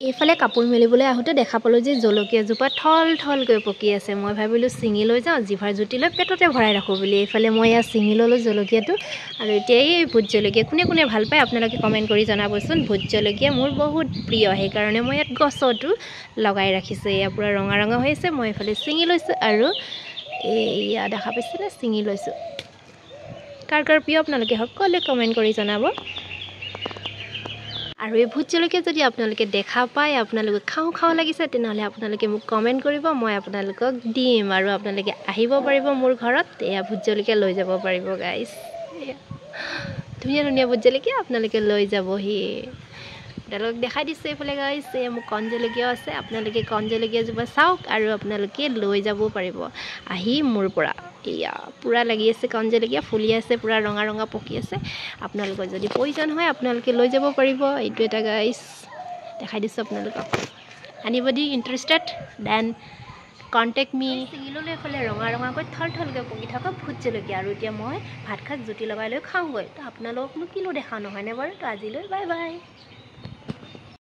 এইফালে কাপোৰ মেলিবলৈ আহোঁতে দেখা পালোঁ যে জলকীয়াজোপা থল থলকৈ পকি আছে। মই ভাবিলোঁ ছিঙি লৈ যাওঁ, জিভাৰ জুতি লৈ পেটতে ভৰাই ৰাখোঁ বুলি। এইফালে মই ইয়াত ছিঙি ল'লোঁ জলকীয়াটো। আৰু এতিয়া এই ভোট জলকীয়া কোনে কোনে ভাল পায়, আপোনালোকে কমেণ্ট কৰি জনাবচোন। ভোট জলকীয়া মোৰ বহুত প্ৰিয়, সেইকাৰণে মই ইয়াত গছতো লগাই ৰাখিছোঁ। এয়া পূৰা ৰঙা ৰঙা হৈ আছে। মই এইফালে ছিঙি লৈছোঁ আৰু এইয়া দেখা পাইছেনে, ছিঙি লৈছোঁ। কাৰ কাৰ প্ৰিয়, আপোনালোকে সকলোৱে কমেণ্ট কৰি জনাব। আৰু এই ভোট জলকীয়া যদি আপোনালোকে দেখা পায়, আপোনালোকে খাওঁ খাওঁ লাগিছে, তেনেহ'লে আপোনালোকে মোক কমেণ্ট কৰিব, মই আপোনালোকক দিম আৰু আপোনালোকে আহিব পাৰিব মোৰ ঘৰত, এয়া ভোট জলকীয়া লৈ যাব পাৰিব। গাইছ, এয়া ধুনীয়া ধুনীয়া ভোট জলকীয়া আপোনালোকে লৈ যাবহি। আপোনালোকক দেখাই দিছোঁ এইফালে গাইছ, এয়া মোৰ কণ জলকীয়াও আছে। আপোনালোকে কণ জলকীয়াজোপা চাওক আৰু আপোনালোকে লৈ যাবও পাৰিব আহি মোৰ পৰা। এয়া পূৰা লাগি আছে কণ জলকীয়া, ফুলি আছে, পূৰা ৰঙা ৰঙা পকি আছে। আপোনালোকৰ যদি প্ৰয়োজন হয়, আপোনালোকে লৈ যাব পাৰিব। এইটো এটা গাইছ, দেখাই দিছোঁ আপোনালোকক। Anybody interested, then contact me. ছিঙি ল'লোঁ এইফালে ৰঙা ৰঙাকৈ থল থলকৈ পকি থকা ভোট জলকীয়া। আৰু এতিয়া মই ভাত খাক জুতি লগাই লৈ খাওঁগৈ। তো আপোনালোকনো কিনো দেখাওঁ, নহয়নে বাৰু? তো আজিলৈ বাই বাই।